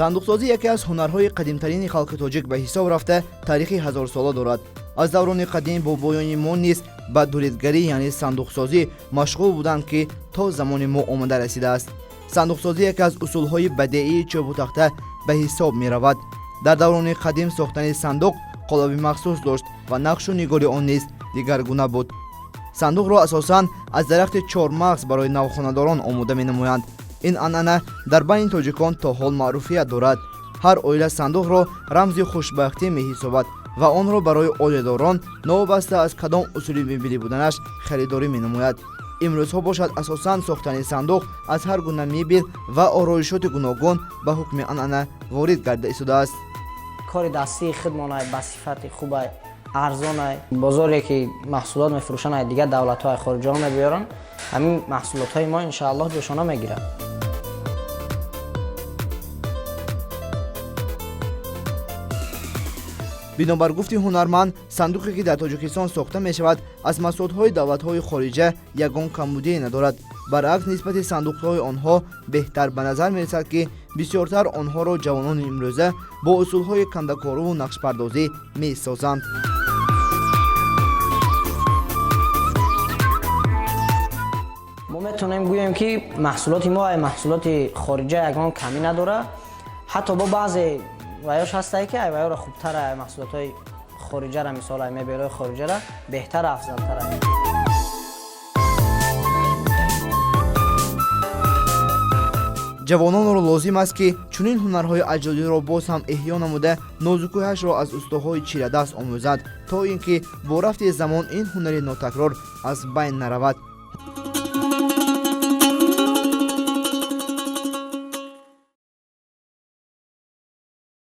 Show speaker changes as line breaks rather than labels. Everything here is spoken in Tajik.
Сандуқсозӣ яке аз ҳунарҳои қадимтарини халқи тоҷик ба ҳисоб рафта, таърихи ҳазорсола дорад. Аз даврони қадим бобоёни мо низ ба дуритгарӣ, яъне сандуқсозӣ машғул буданд, ки то замони мо омада расидааст. Сандуқсозӣ яке аз усулҳои бадеии чӯбу тахта ба ҳисоб меравад. Дар даврони қадим сохтани сандуқ қолаби махсус дошт ва нақшу нигори он низ дигаргуна буд. Сандуқро асосан аз дарахти чормағз барои навхонадорон омода менамоянд. Ин анъана дар байни тоҷикон то ҳол маъруфият дорад. Ҳар оила сандуқро рамзи хушбахтӣ меҳисобад ва онро барои оиладорон, новобаста аз кадом усули мебелӣ буданаш, харидорӣ менамояд. Имрӯзҳо бошад, асосан сохтани сандуқ аз ҳар гуна мебел ва ороишоти гуногун ба ҳукми анъана ворид гарда истодааст.
Кори дастии худмонай, ба сифати хубай, арзонай. Бозоре ки маҳсулот мефурӯшанд, ай дигар давлатҳои хориҷаҳо мебиёранд, ҳамин маҳсулотҳои мо, иншааллоҳ, ҷошона мегирад.
Бинобар гуфти ҳунарманд, сандуқе ки дар Тоҷикистон сохта мешавад, аз маҳсулотҳои давлатҳои хориҷа ягон камбудие надорад. Баръакс, нисбати сандуқҳои онҳо беҳтар ба назар мерасад, ки бисёртар онҳоро ҷавонони имрӯза бо усулҳои кандакоруву нақшпардозӣ месозанд.
Мо метавонем гӯем, ки маҳсулоти мо ай маҳсулоти хориҷа ягон камӣ надорад. Ҳатто бо баъзе ваёш ҳастае, ки ай ваёро хубтара, ай маҳсулотҳои хориҷара, мисол, ай мебелҳои хориҷара беҳтара, афзалтара.
Ҷавононро лозим аст, ки чунин ҳунарҳои аҷдодиро боз ҳам эҳё намуда, нозукиҳашро аз устоҳои чирадаст омӯзанд, то ин ки бо рафти замон ин ҳунари нотакрор аз байн наравад.